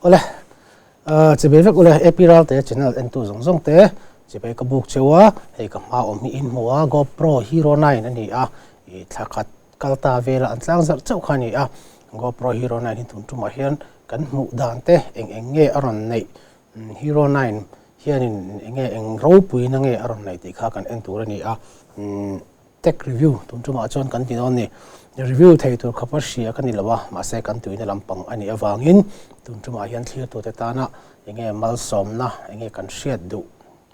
Awle, chibai vek ule AP Ralte channel entu zawng zawng te chibai ka buk cheu a, hei ka hma awm hi in hmu a, GoPro Hero 9 a ni a, i thla khat kal ta vela an tlang zarh chauh kha a ni a, GoPro Hero 9 hi tun tumah hian kan hmuh dan te eng eng nge a rawn neih Hero 9 hianin eng nge eng ropuina nge a rawn neih tih kha kan en tur a ni a. Tech review tun tumah chuan kan ti dawn ni. Review thei tur khawpa hria ka ni lo a, mahse kan tuina lampang a nih avangin tun tumah hian thlirtute tana enge malsawmna, enge kan hriat duh,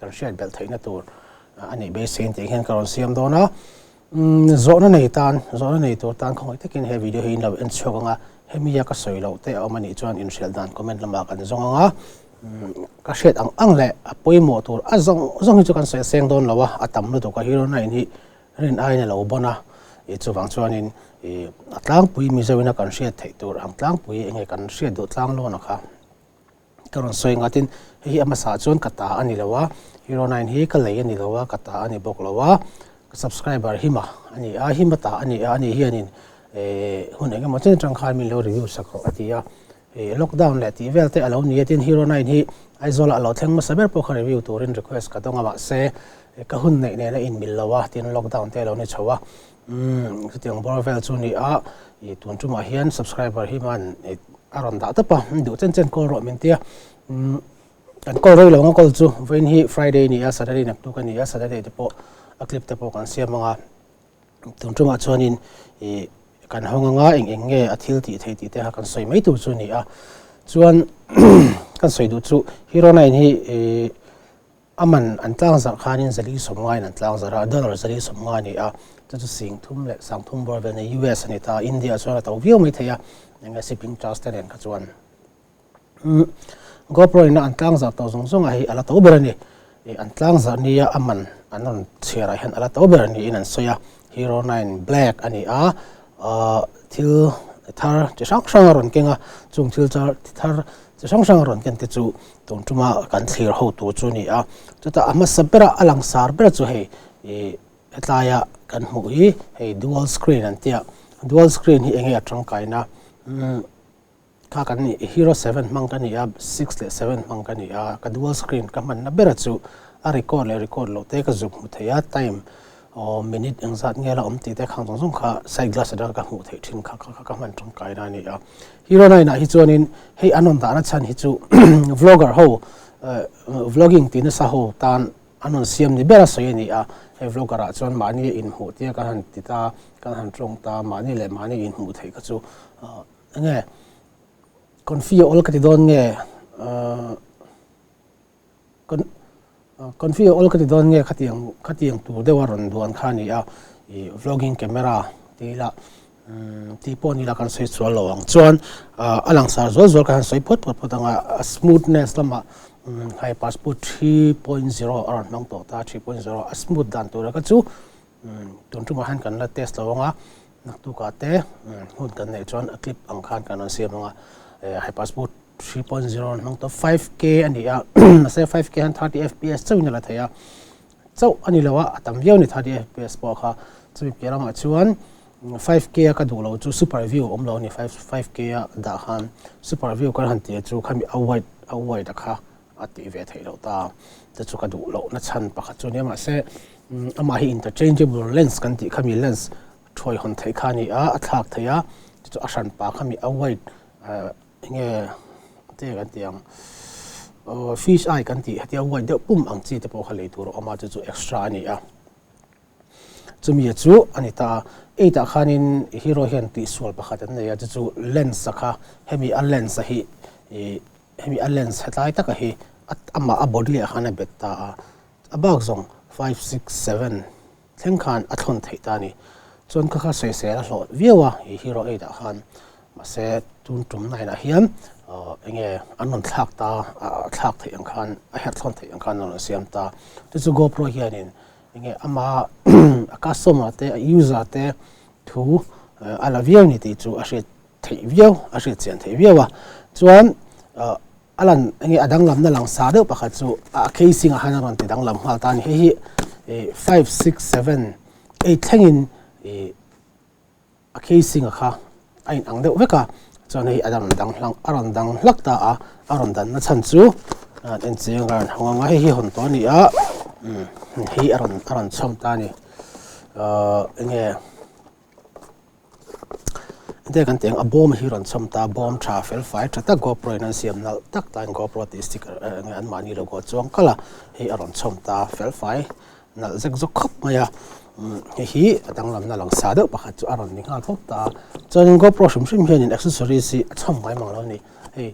kan hriat belh theihna tur a nih beisein tih hian ka rawn siam dawn a. Zawhna nei tan, zawhna nei tur tan khawngaih takin he video hi in lo en chhuak ang a, hemi a ka sawi loh te a awm a nih chuan inhrilh dan comment lamah kan zawng ang a. Ka hriat ang ang leh a pawimawh tur a zawng zawng hi chu kan sawi seng dawn lo a, a tam lutuk a, hero nine hi rin aiin a lo bawn a, ih chuvang chuanin ih a tlangpui Mizo ina kan hriat theih tur ang tlangpui enge kan hriat duh tlang lawn a kha ka rawn sawi nghat in hei hi a hmasa chuan ka ta a ni lo a, hero nine hi ka lei a ni lo a, ka ta a ni bawk lo a, ka subscriber hima a ni a, hima ta a ni a, ani hianin eh hun engemaw chen atang khan min lo review sak rawh a ti a. Ih lockdown leh tih vel te a lo ni a tin Hero 9 hi Aizawl ah a lo thleng hmasa ber pawh kha review turin request ka dawng a mahse ka hun neih nen a in mil lo a tin lockdown te a lo ni chho a umm chutiang bawr vel chu ni a ih tun tumah hian subscriber hi man ih a rawn dah tawp a duh chen chen call rawh min tia umm kan call rei lo ang a call chu vawiin hi Friday ni a Saturday naktuk a ni a Saturday te pawh a clip te pawh kan siam ang a. Tun tumah chuanin ih kan hawng anga eng eng nge a thil tih theih tih te kha kan sawi mai tur chu a ni a. Chuan kan sawi duh chu Hero 9 hi ih a man an tlang zarh khanin zali sawmngain an tlang zarh a, dollar zali sawmnga a ni a, chu chu sing thum leh sang thum bawr vel a ni, US a ni ta, India chuan a to viau mai thei a, eng nge shipping charge te nen kha chuan. GoPro ina an tlang zarh tawh zawng zawng ah hi a la to ber a ni. An tlang zarh nia a man an rawn chhiar ah hian a la to ber niin an sawi a. Hero 9 Black a ni a, thil thar chi hrang hrang a rawn keng a, chung thil thar chi hrang hrang a rawn ken te chu tun tuma kan thlir ho tur chu a ni a. Chutah a hmasa bera a langsar ber chu hei hetlaia kan hmuh hi hei dual screen an tia. Dual screen hi enge a tangkaina? Kha kan nih Hero 7 hmang ka ni a, 6 leh 7 hmang ka ni a, ka dual screen ka hmanna bera chu a record leh record loh te ka zuk hmu thei a, time aw minute engzat nge la awm tih te khang zawng zawng kha side glass atanga ka hmuh theih thin kha kha ka hman tangkai na a ni a. Hero 9 ah hi chuanin hei an rawn dahna chhan hi chu vlogger ho vlogging tih nasa ho tan an rawn siam ni bera sawi a ni a, hei vlogger ah chuan mahni a inhmuh tia kan han ti ta, kan han tawng ta, mahni leh mahni inhmuh theih kha chu Enge confi a awl ka ti dawn nge confi a awl ka ti dawn nge khatiang khatiang tur deuha rawn duan kha a ni a, ih vlogging camera ti ila tih pawh ni ila kan sawi sual lo ang chuan a langsar zual zual kan han sawi phawt phawt phawt ang a, a smoothness lamah hei passport 3.0 a rawn hmang tawh ta 3.0 a smooth dan tura kha chu Tun tumah hian kan la test lo ang a, naktukah te hun kan neih chuan a clip ang khan kan rawn siam ang a, hei passport 3.0 an hmang tawh 5K a ni a, mahse 5K hian 30 fps chauhin a la thei a, chauh a ni lo a, a tam viau a ni 30 fps pawh kha, chumi piah lamah chuan 5K a ka duh loh chu super view a awm lo a ni, 5K a dah khan super view kan han tih chu khami a wide a wide a kha a tih ve theih loh ta, chu chu ka duh loh na chhan pakhat chu nia mahse amah hi interchangeable lens kan tih khami lens thuai hawn theih kha a ni a, a thlak theih a, chu chu a hran pa khami a wide enge te kan tih ang fish eye kan tih hetia wide deuh pum ang chi te pawh kha lei tur a awm a, chu chu extra a ni a. Chumi chu a ni ta a, eight ah khanin hero hian tihsual pakhat an nei a, chu chu lens a kha hemi a lens a hi ih Hemi a lens hetlai taka hi amah a body ah khan a bet ta a, a bak zawng 5, 6, 7 thleng khan a thlawn theih ta a ni. Chuan kha kha sawisel a hlawh viau a i Hero 8 ah khan, mahse tun tum 9 ah hian enge an rawn thlak ta a, a thlak theih ang khan a herh thlawn theih ang khan an rawn siam ta. Chu chu GoPro hianin enge ama a customer te a user te thu a la viau ni tih chu a hriat theih viau, a hriat chian theih viau a. Chuan a lan enge a danglamna lang sa deuh pakhat chu a casing ah khan a rawn ti danglam nghal ta a ni. Hei hi 5, 6, 7, 8 thlengin a casing a kha a in ang deuh vek a. Chuan hei a rawn dang hlang a rawn dang hlak ta a, a rawn danna chhan chu an en chiang a rawn hawng ang a, hei hi hawn tawh a ni a, umm hei a rawn a rawn chhawm ta a ni. Ahh enge enge kan tih ang a bawm hi rawn chhawm ta a, bawm tha fel fai tha tak GoPro in an siam nalh tak ta a, GoPro tih sticker enge anmahni logo chuang kalh a, hei a rawn chhawm ta fel fai. Nalh zek zawk khawp mai a, hei hi a danglamna lang sa deuh pakhat chu a rawn ni nghal tawp ta a, chuanin GoPro hrim hrim hianin accessories hi a chhawm ngai mang lo a ni, hei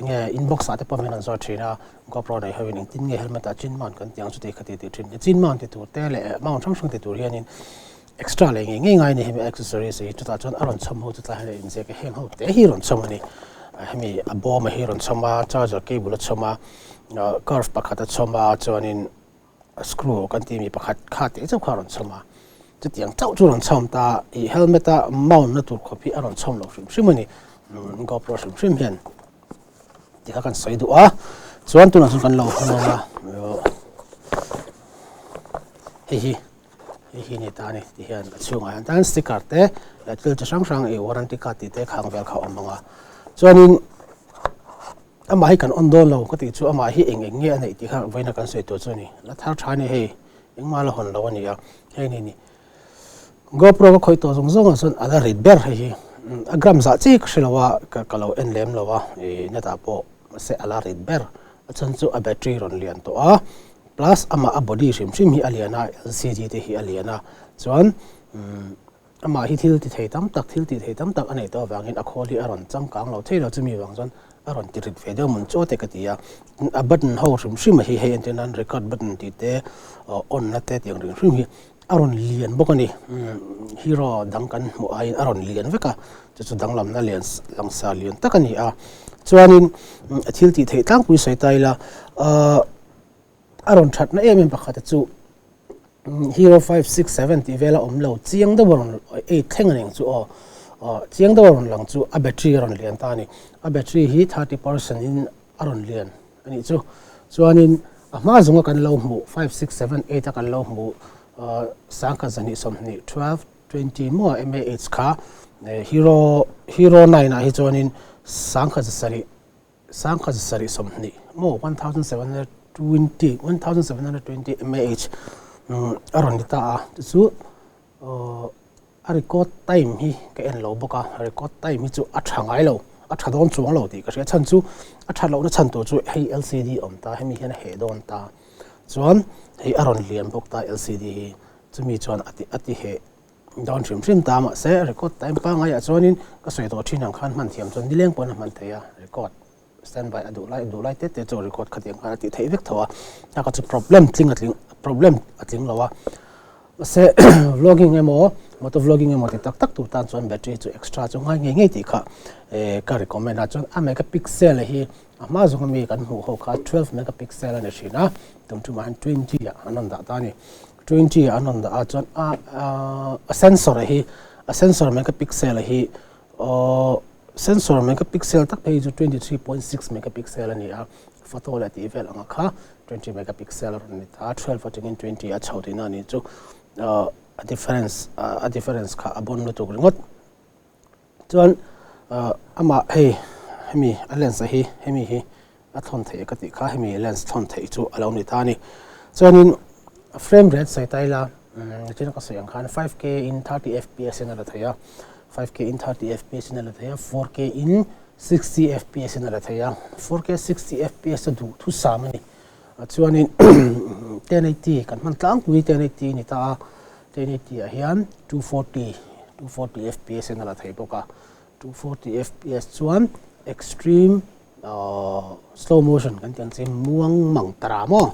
enge inbox ah te pawh min rawn zawt thin a, GoPro nei hoin engtin nge helmet ah chin mount kan tih ang chuti khati tih thin, chin mount ti tur te leh mount hrang hrang ti tur hianin extra leh ngei ngei ngai a ni hemi accessories hi, chutah chuan a rawn chhawm ho chu tlai hian a inziak a, heng ho te hi a rawn chhawm a ni, hemi a bawm a hi a rawn chhawm a, charger cable a chhawm a. Curve pakhat a chhawm a chuanin screw kan tih mi pakhat kha teh chauh kha a rawn chhawm a, chutiang chauh chu a rawn chhawm ta ih helmet a mount na tur khawp hi a rawn chhawm lo hrim hrim a ni GoPro hrim hrim hian tih kha kan sawi duh a, chuan tunah chuan kan lo hawng ang a hei hi hei hi ni ta a ni ti hian a chhungah hian tan sticker te leh thil chi hrang hrang ih warranty card tih te khang vel kha a awm ang a chuanin. Amah hi kan on dawn lo ka tih chu amah hi eng eng nge a neih tih kha vawiina kan sawi tur chu a ni. La thar tha a ni hei, engmah la hawn lo a ni a, hei ni ni. GoPro ka khawih tawh zawng zawngah chuan a la rit ber hei hi. A gram zah chi ka hre lo a, ka lo en lem lo a, ih netah pawh mahse a la rit ber. A chhan chu a battery rawn lian tawh a, plus amah a body hrim hrim hi a lian a, LCD te hi a lian a, chuan umm Amah hi thil ti thei tam tak, thil tih thei tam tak a neih tawh avangin a khawl hi a rawn changkang lo thei lo. Chumi vang chuan a rawn ti rit ve deuh mun chaw te ka ti a. A button ho hrim hrim a hi hei entir nan record button tih te, on na te tih ang hrim hrim hi a rawn lian bawk a ni. Hero dang kan hmuh aiin a rawn lian vek a, chu chu danglamna lian langsar lian tak a ni a. Chuanin a thil tih theih tlangpui sawi ta ila, a rawn thatna em em pakhat chu Hero 5, 6, 7 tih vela awm lo chiang deuh a rawn 8 thleng a ni ang chu aw chiang deuh a rawn lang chu a battery a rawn lian ta a ni. A battery hi 30% in a rawn lian a nih chu. Chuanin a hma zunga kan lo hmuh 5, 6, 7, 8 a kan lo hmuh sangkhat zahnih sawmhnih 12, 20 maw mAh kha Hero Hero 9 ah hi chuanin sangkhat zasarih 1720 maw, 1720, 1720 mAh a rawn ni ta a, chu chu a record time hi ka en lo bawk a, record time hi chu a tha ngai lo, a tha dawn chuang lo tih ka hria, chhan chu a that lohna chhan tur chu hei LCD awm ta, hemi hian a heh dawn ta, chuan hei a rawn lian bawk ta LCD hi, chumi chuan a ti a ti heh. Dawn hrim hrim ta mahse record time pangaiah chuanin ka sawi tawh thin ang khan hman thiam chuan nileng pawn a hman thei a, record standby a duh lai duh lai te te chu record khatiang khan a tih theih vek tho a, a ka chu problem tling a tling problem a tling lo a, mahse vlogging emaw motor vlogging emaw ti tak tak tur tan chuan battery chu extra chu ngai ngei ngei tih kha ka recommend a, chuan a megapixel hi a hma zawng ami kan hmuh ho kha 12 megapixel a ni thin a, tum tumah hian 20 ah an rawn dah ta a ni. 20 ah an rawn dah a chuan a a sensor hi a sensor megapixel hi aww sensor megapixel tak phei chu 23.6 megapixel a ni a photo leh tih vel anga kha 20 megapixel a rawn ni ta a 12 atangin 20 a chho tihna a ni chu a difference a difference kha a bon lutuk ringawt chuan amah hei hemi a lens a hi hemi hi a thawn theih ka tih kha hemi lens thawn theih chu a lo ni ta a ni chuanin frame rate sawi ta ila nichin ka sawi ang khan 5K in 30 fps in a la thei a 5K in 30 fps in a la thei a 4K in 60 fps in a la thei a 4K 60 fps chu duh thusam a ni chuanin 1080 kan hman tlangpui 1080 a ni ta a 1080 ah hian 240 240 fps in a la thei bawk a 240 fps chuan extreme slow motion kan tih ang chi muang mang tara maw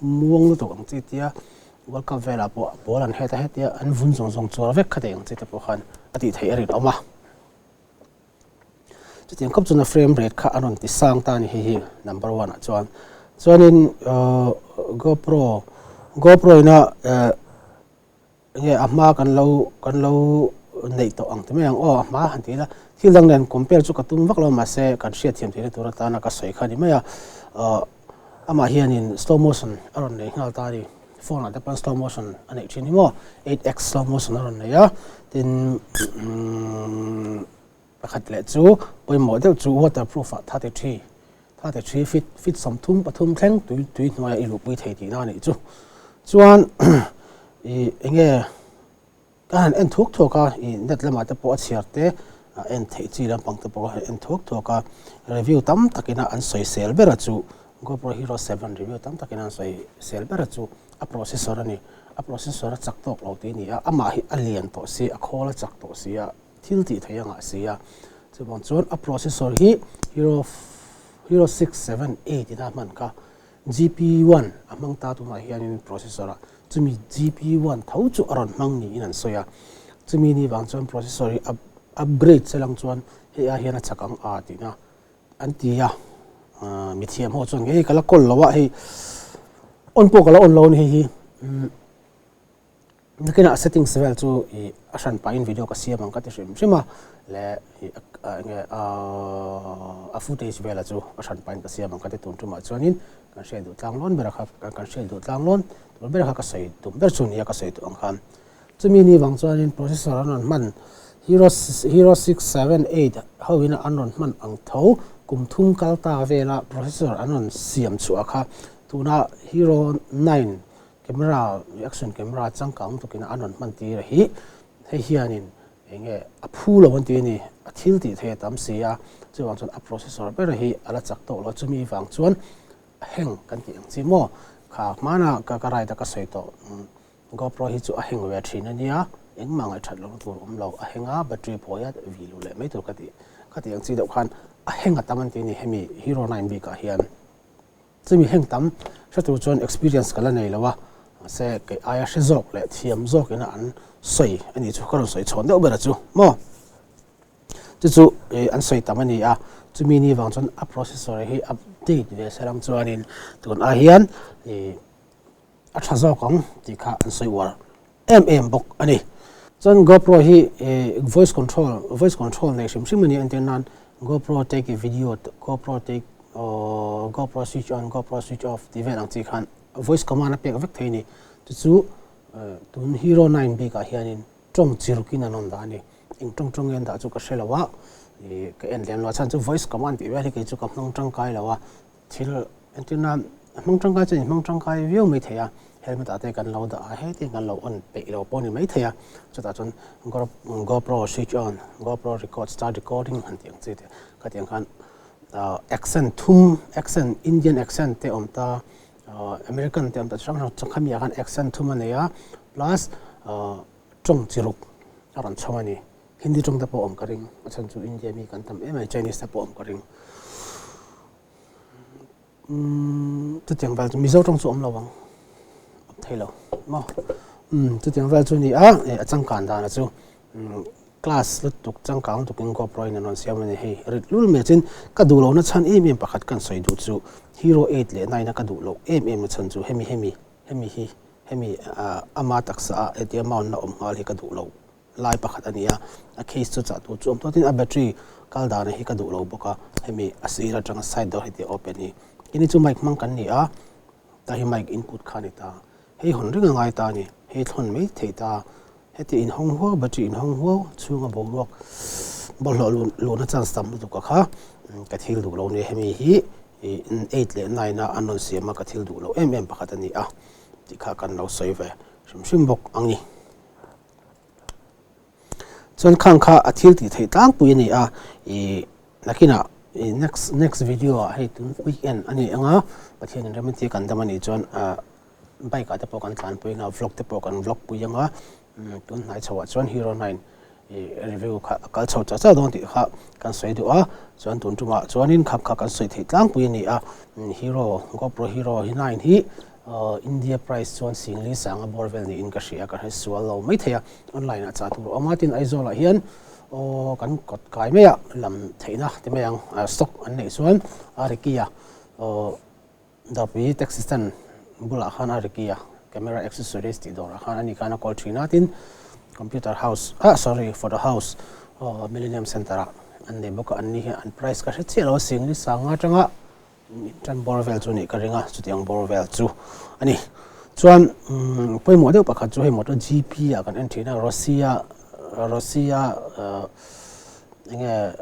muang lutuk ang chi tia world cup velah pawh ball an het a hetia an vun zawng zawng chuar vek kha tih ang chi te pawh khan a tih theih a rinawm a. Chutiang khawp chuan a frame rate kha a rawn ti sang ta a ni hei hi number one ah chuan. Chuanin GoPro GoPro ina enge a hma kan lo kan lo neih tawh ang ti mai ang aw a hma han ti ila thil dang nen compare chu ka tum vak lo mahse kan hriatthiam theihna tur atana ka sawi kha a ni mai a amah hianin slow motion a rawn nei nghal ta a ni phone ah te pawn slow motion a neih thin hi maw 8x slow motion a rawn nei a tin. Pakhat leh chu pawimawh deuh chu waterproof ah 33, 33 feet, feet 33 thleng tui tui hnuaiah i luhpui thei tihna a nih chu. Chuan ih enge ka han en thuak thuak a, ih net lamah te pawh a chhiar te a en theih chi lampang te pawh ka han en thuak thuak a, review tam takina an sawisel ber a chu GoPro Hero 7 review tam takina an sawisel ber a chu a processor a ni. A processor a chak tawk lo tih a ni a, amah hi a lian tawh si, a khawl a chak tawh si a, thil tih theih a ngah si a. Chuvang chuan a processor hi Hero Hero 6, 7, 8 ina hman kha GP1 a hmang ta tunah hianin processor ah chumi GP1 tho chu a rawn hmang niin an sawi a. Chumi ni vang chuan processor hi upgrade se lang chuan hei ai hian a chak ang a tihna an ti a. Mithiam ho chuan hei ka la kawl lo a hei on pawh ka la on lo a ni hei hi. Nakinah settings vel chu ih a hran pahin video ka siam ang ka ti hrim hrim a, leh ih enge a footage vela chu a hran pahin ka siam ang ka ti tun tumah chuanin kan hriat duh tlang lawn ber a kha kan hriat duh tlang lawn tur ber kha ka sawi tum ber chu nia ka sawi duh ang khan. Chumi ni vang chuanin processor an rawn hman Hero Hero 6, 7, 8 ho ina an rawn hman ang tho kum thum kal ta vela processor an rawn siam chhuah kha tuna Hero 9 Camera, action camera changkang lutukin an rawn hman tir a hi, hei hianin eng nge a phu lo an ti a ni, a thil tih theih a tam si a, chuvang chuan a processor ber hi a la chak tawh lo, chumi vang chuan a heng kan tih ang chi maw, kha hmana ka ka ride a ka sawi tawh GoPro hi chu a heng ve thin a nia, engmah ngaihthat lohna tur awm lo, a heng a battery phawi a vi luh leh mai tur ka tih ka tih ang chi deuh khan a heng a tam an ti a ni hemi Hero 9 bikah hian. Chumi heng tam hre tur chuan experience ka la nei lo a, mahse kei aia hre zawk leh thiam zawk ina an sawi a nih chu ka rawn sawi chhawn deuh ber a chu maw. Chu chu an sawi tam a ni a, chumi ni vang chuan a processor hi update ve se lam chuanin tun ah hian ih a tha zawk ang tih kha an sawi uar em em bawk a ni. Chuan GoPro hi voice control voice control nei hrim hrim a ni entir nan GoPro take a video GoPro take GoPro switch on GoPro switch off tih vel ang chi khan voice command a pek vek thei a ni. Chu chu tun Hero 9 bikah hianin tawng chi rukin an rawn dah a ni. Eng tawng tawng nge an dah chu ka hre lo a, ka en lem lo a chhan chu voice command tih vel hi kei chu ka hmang tangkai lo a. Thil entir nan a hmang tangkai chuan in hmang tangkai viau mai thei a, helmet ah te kan lo dah a, heti kan lo on peih lo pawh a ni mai thei a, chutah chuan GoPro switch on, GoPro record start recording han tih ang chi te khatiang khan accent thum accent Indian accent te awm ta American te awm ta chi hrang hrang khami ah khan accent thum a nei a plus tawng chi ruk a rawn chho a ni. Hindi tawng te pawh awm ka ring a chhan chu India mi kan tam em mai Chinese te pawh awm ka ring. Umm chutiang vel chu Mizo tawng chu awm lo ang awm thei lo maw umm chutiang vel chu a ni a eh a changkan dan a chu umm class lutuk changkang lutuk in GoPro in an rawn siam a ni hei rit lul mai chin ka duh lohna chhan em em pakhat kan sawi duh chu Hero 8 leh 9 a ka duh loh em em na chhan chu hemi hemi hemi hi hemi ah ama taksa ah hetia mount na awm nghal hi ka duh loh. lai pakhat a ni a, a case chu chah tur chu awm tawt in a battery kal dan hi ka duh lo bawk a, hemi a sir atanga side door heti a open hi kini chu mic hmang kan ni a, ta hi mic input kha a ni ta, hei hawn reng a ngai ta a ni, hei thlawn mai thei ta, heti inhawng huau battery inhawng huau chhunga boruak bawlhhlawh luhna chance tam lutuk a kha ka thil duh lo nia hemi hi eight leh nine a an rawn siam a ka thil duh loh em em pakhat a ni a tih kha kan lo sawi ve hrim hrim bawk ang ni. Chuan khang kha a thil tih theih tlangpui a ni a, ih nakinah ih next next video ah hei tun weekend a ni ang a, Pathian in remti kan dam a nih chuan ah bike ah te pawh kan tlanpui ang a, vlog te pawh kan vlog pui ang a, tun hnai chho ah chuan Hero 9 ih review kha a kal chho chah chah dawn tih kha kan sawi duh a, chuan tun tumah chuanin khang kha kan sawi theih tlangpui a ni a, Hero GoPro Hero 9 hi India price chuan Singli sanga bawr vel niin ka hria, ka hre sual lo mai thei a, online ah chah tur a awm a, tin Aizawl ah hian aw kan kawt kai mai ah lam theihna ti mai ang stock an neih chuan a Ricky-a aw Darpui taxi stand bulah khan a Ricky-a camera accessories tih dawrah khan ani khan a call thin a, tin computer house ah sorry photo house aw Millennium Centre ah an nei bawk a, an ni hian an price ka hre chiah lo a, Singli sanga atanga Tan bawr vel chu nih ka ring a, chutiang bawr vel chu a ni. Chuan pawimawh deuh pakhat chu hei motor GP ah kan en thin a, Russia Russia. Enge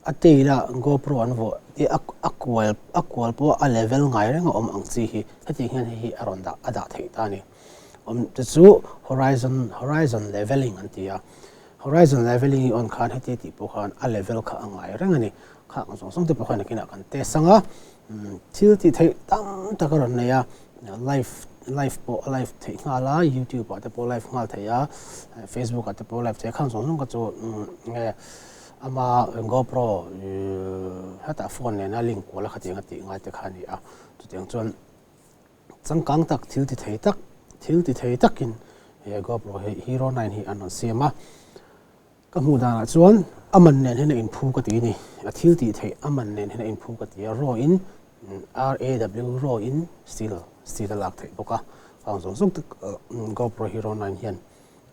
a tail a GoPro an vuah tih a a kual a kual pawh a level ngai reng a awm ang chi hi hetiang hian hei hi a rawn dah a dah theih ta a ni. Awm te chu horizon horizon leveling an ti a, horizon leveling hi on khan heti tih pawh khan a level kha a ngai reng a ni. Kha ang zawng zawng te pawh khan nakinah kan test ang a, thil tih theih tam tak a rawn nei a, live live pawh a live theih nghal a, youtube ah te pawh live nghal theih a, facebook ah te pawh live theih a, khang zawng zawng kha chu nge ama GoPro hetah phone nena link kual a khatiang a tih ngai te kha a ni a, chutiang chuan changkang tak thil ti thei tak thil ti thei takin he GoPro hi Hero 9 hi an rawn siam a. Ka hmuh danah chuan a man nen hian a inphu ka ti a ni. A thil tih theih a man nen hian a inphu ka ti a, raw in RAW raw in still still a lak theih bawk a. Vang zawng zawng tak GoPro Hero 9 hian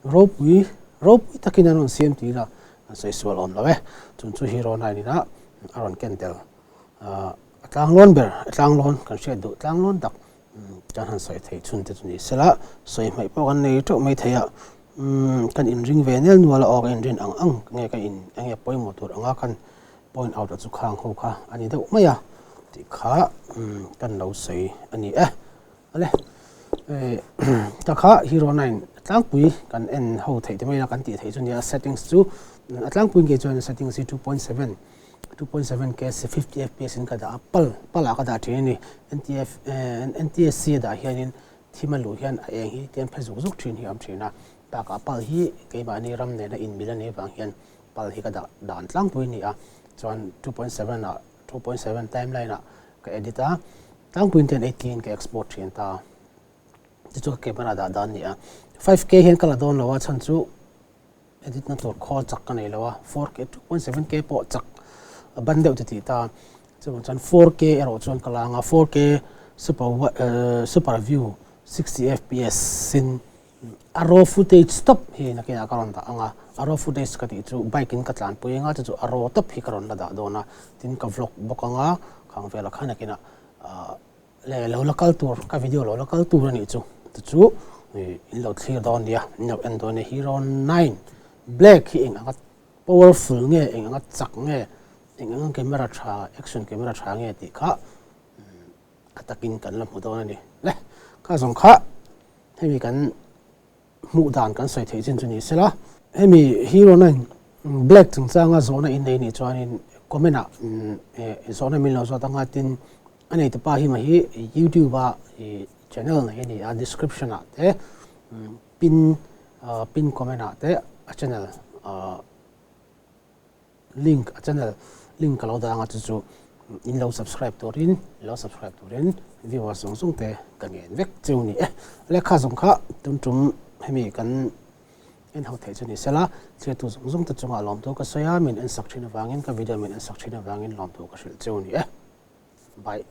ropui ropui takin an rawn siam tih ila an sawi sual awm lo e. Chung chu Hero 9 ina a rawn ken tel a tlanglawn ber a tlanglawn kan hriat duh tlanglawn tak Kan han sawi theih chhun te chu ni sela, sawi hmaih pawh kan nei teuh mai thei a, kan inring ve nel nual a aw ka inrin ang ang nge ka in enge pawimawh tur anga kan point out a chu khang ho kha a ni deuh mai a tih kha kan lo sawi a ni e. Awle ta kha hero 9 tlangpui kan en ho theih te mai a kan tih theih chu nia settings chu a tlangpui ngei chuan settings hi 2.7 2.7 K 50 fps in ka dah a, pal pal ah ka dah thin a ni. NTF NTSC a dah hianin thim a luh hian a eng hi tian phe zuk zuk thin hi a awm thin a, bakah pal hi keimahni ram nena inmil a nih avang hian pal hi ka dah dan tlangpui a ni a, chuan 2.7 ah 2.7 timeline ah ka edit a, tlangpuiin 1080 in ka export thin ta. Chu chu ka camera dah dan a ni a, 5K hian ka la dawn lo a chhan chu Edit na tur khawl chak ka nei lo a, 4K 2.7K pawh chak a ban deuh titih ta. Chuvang chuan 4K erawh chuan ka la ang a, 4K super super view 60 fps in a raw footage tawp hi nakinah ka rawn dah ang a, a raw footage ka tih chu bike in ka tlanpui ang a, chu chu a raw tawp hi ka rawn la dah dawn a, tin ka vlog bawk ang a, khang velah khan nakinah Le lo la kal tur ka video lo la kal tur a nih chu ti chu in lo thlir dawn nia in lo en dawn nia hero 9 black hi eng anga powerful nge eng anga chak nge eng anga camera tha action camera tha nge tih kha a takin kan la hmu dawn a ni le kha zawng kha hemi kan hmuh dan kan sawi theih chin chu ni sela hemi hero 9 black chungchanga zawhna in nei nih chuanin comment ah zawhna min lo zawt anga tin a nei tupa hi mah hi youtube a channel nei a ni a description ah te pin pin comment ah te a channel Link a channel link ka lo dah anga chu chu in lo subscribe turin lo subscribe turin viewers zawng zawng te ka ngen vek cheu ni e. Lehkha zawng kha tun tum hemi kan en ho theih chu ni sela thliatu zawng zawng te chungah lawmtu ka sawi a, min en sak thin avangin ka video min en sak thin avangin lawmtu ka hrilh cheu ni e. Bye.